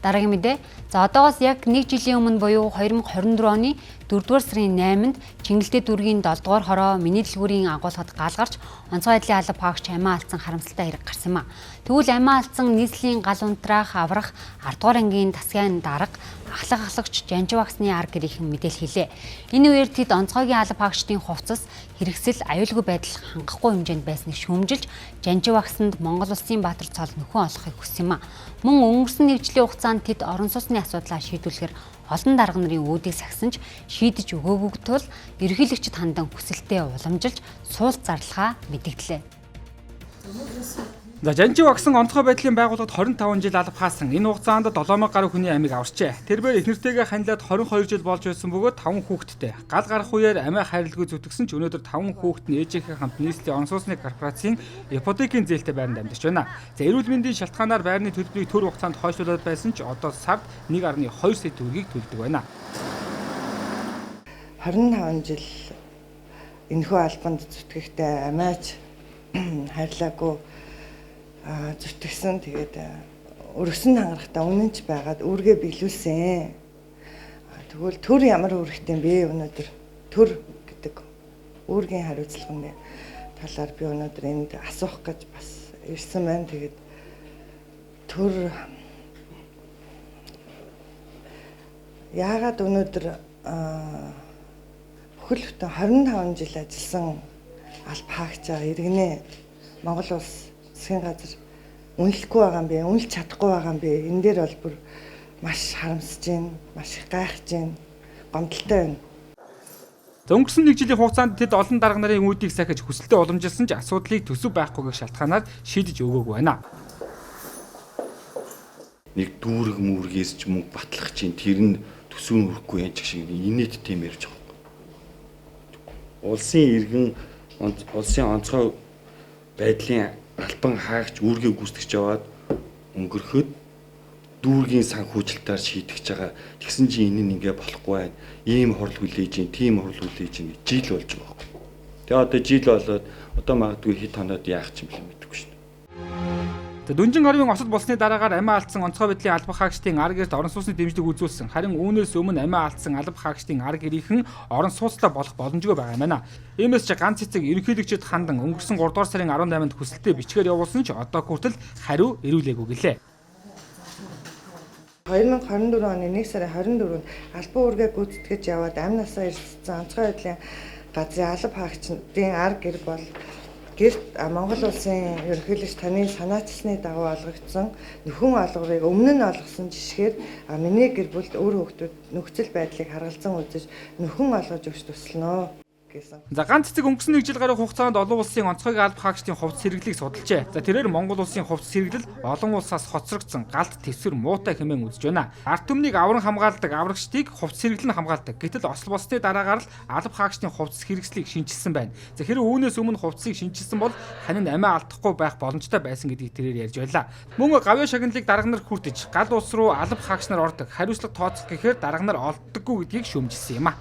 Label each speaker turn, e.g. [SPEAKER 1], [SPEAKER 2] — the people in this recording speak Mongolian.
[SPEAKER 1] Дараагийн мэдээ. За одоогоос яг нэг жилийн өмнө буюу 2024 оны 4-р сарын 8-нд Чингэлтэй дүүргийн 7 дугаар хороо миний дэлгүүрийн агуулгад гал гарч онцгой байдлын алба хаагч амиа алдсан харамсалтай хэрэг гарсан юм а. Тэгвэл амиа алдсан нийслэлийн гал унтраах аврах 10 дугаар ангийн тасгийн дарга ахлах ахлагч Жанжив агсны ар гэрийнхэн мэдээлэл хийлээ. Энэ үеэр тэд онцгойгийн алба хаагчдын хувцас хэрэгсэл аюулгүй байдал хангахгүй хэмжээнд байсныг шүүмжилж Жанжив агсанд Монгол улсын Баатар цол нөхөн олохыг хүссэн юм а. Мөн өнгөрсөн нэг жилийн хугацаанд тэд орон сууцны асуудлаа шийдвэрлэхээр олон дарга нарын үүдийг сахисан ч шийдэж өгөөгүй тул ерөнхийлөгчид хандан хүсэлтээ уламжилж суул зарлахаа мэдэгдлээ.
[SPEAKER 2] За Жанжив агсан онцгой байдлын байгууллагад 25 жил алба хаасан. Энэ хугацаанд 7000 гаруй хүний амийг аварчээ. Тэрбээр эхнэртэйгээ ханилаад 22 жил болж байсан бөгөөд 5 хүүхэдтэй. Гал гарах үеэр амиа хайрлгүй зүтгэсэн ч өнөөдөр 5 хүүхэд нь ээжийнхээ хамт нийслэлийн орон сууцны корпорацийн ипотекийн зээлтэй байранд амьдарч байна. За эрүүл мэндийн шалтгаанаар байрны төлбөрийг төр хугацаанд хойшлуулад байсан ч одоо сард 1.2 сая төгрөгийг төлдөг байна.
[SPEAKER 3] 25 жил энэхүү албанд зүтгэхдээ амиач хайрлаагүй зүтгэсэн. Тэгээд өргөсөн хангарахтаа үнэн ч байгаад үүргээ биелүүлсэн. Тэгвэл төр ямар үүрэгтэй юм бэ өнөөдөр? Төр гэдэг үүргийн хариуцлагын талаар би өнөөдөр энд асуух гэж бас ирсэн байна. Тэгээд төр яагаад өнөөдөр бүхэл бүтэн 25 жил ажилласан алба хаагчаа иргэнэ Монгол улс засгийн газар үнэлэхгүй байгаа юм бэ? Үнэлж чадахгүй байгаа юм бэ? Энэ дээр бол бүр маш харамсаж байна, маш их гайхаж байна, гомдолтой байна.
[SPEAKER 2] Өнгөрсөн нэг жилийн хугацаанд тэд олон дарга нарын үүдийг сахиж хүсэлтээ уламжилсан ч асуудлыг төсөв байхгүйг шалтгаанаар шийдэж өгөөгүй байна.
[SPEAKER 4] Нэг дүүрэг мүргээс ч мөнгө батлах чинь тэр нь төсөв нь өрөхгүй юм ч шиг инээд тийм ярьж байгаа юм. Улсын иргэн улсын онцгой байдлын албан хаагч үүргээ гүйцэтгэж яваад өнгөрөхөд дүүргийн санхүүжилтээр шийдэж байгаа. Тэгсэн чинь энэ нь ингээ болохгүй байна. Ийм хурал хүлээж чинь, тийм хурал хүлээж чинь жил болж байгаа байхгүй. Тэгээ одоо жил болоод одоо магадгүй хэд хоноод яах юм бэ мэдэхгүй шүү дээ.
[SPEAKER 2] Дүнжин орвын осод болсны дараагаар амиа алдсан онцгой байдлын алба хаагчдын ар гэрт орон сууцны дэмжлэг үзүүлсэн. Харин үүнээс өмнө амиа алдсан алба хаагчдын ар гэрийнхэн орон сууцлаа болох боломжгүй байгаа юм байна. Иймээс ч ганц эцэг ерөнхийлөгчид хандан өнгөрсөн 3 дугаар сарын 18-нд хүсэлтээ бичгээр явуулсан ч одоо хүртэл хариу ирүүлээгүй гэлээ.
[SPEAKER 3] 2024 оны 1 сарын 24-нд албан үүргээ гүйцэтгэж яваад амь насаа эрсдсэн онцгой байдлын газрын алба хаагчдын ар гэр бол гэрт Монгол улсын ерөнхийлөгч таны санаачилсны дагуу олгогдсон нөхөн олгорыг өмнө нь олгосон жишгээр миний гэр бүлд үр хүүхдүүд нөхцөл байдлыг харгалзан үзэж нөхөн олгож өгч туслана гэсэн.
[SPEAKER 2] За ганц цэцэг өнгөрсөн нэг жил гаруй хугацаанд олон улсын онцгой алба хаагчдын хувцас хэрэглэлийг судалжээ. За тэрээр Монгол улсын хувцас хэрэглэл олон улсаас хоцрогдсон галт тэвсэр муутай хэмээн үзэж байна. Ард түмнийг авран хамгаалдаг аврагчдыг хувцас хэрэглэл нь хамгаалдаг. Гэтэл осол болсны дараагаар л алба хаагчдын хувцас хэрэгслийг шинчилсэн байна. За хэрэг үүнээс өмнө хувцсыг шинчилсэн бол ханин амиа алдахгүй байх боломжтой байсан гэдгийг тэрээр ярьж байлаа. Мөн гавьяа шагналыг дарга нар хүртэж гал улс руу алба хаагч нар ордог. Хариуцлага тооцох гэхээр дарга нар олддоггүй гэдгийг шүүмжилсэн юм а.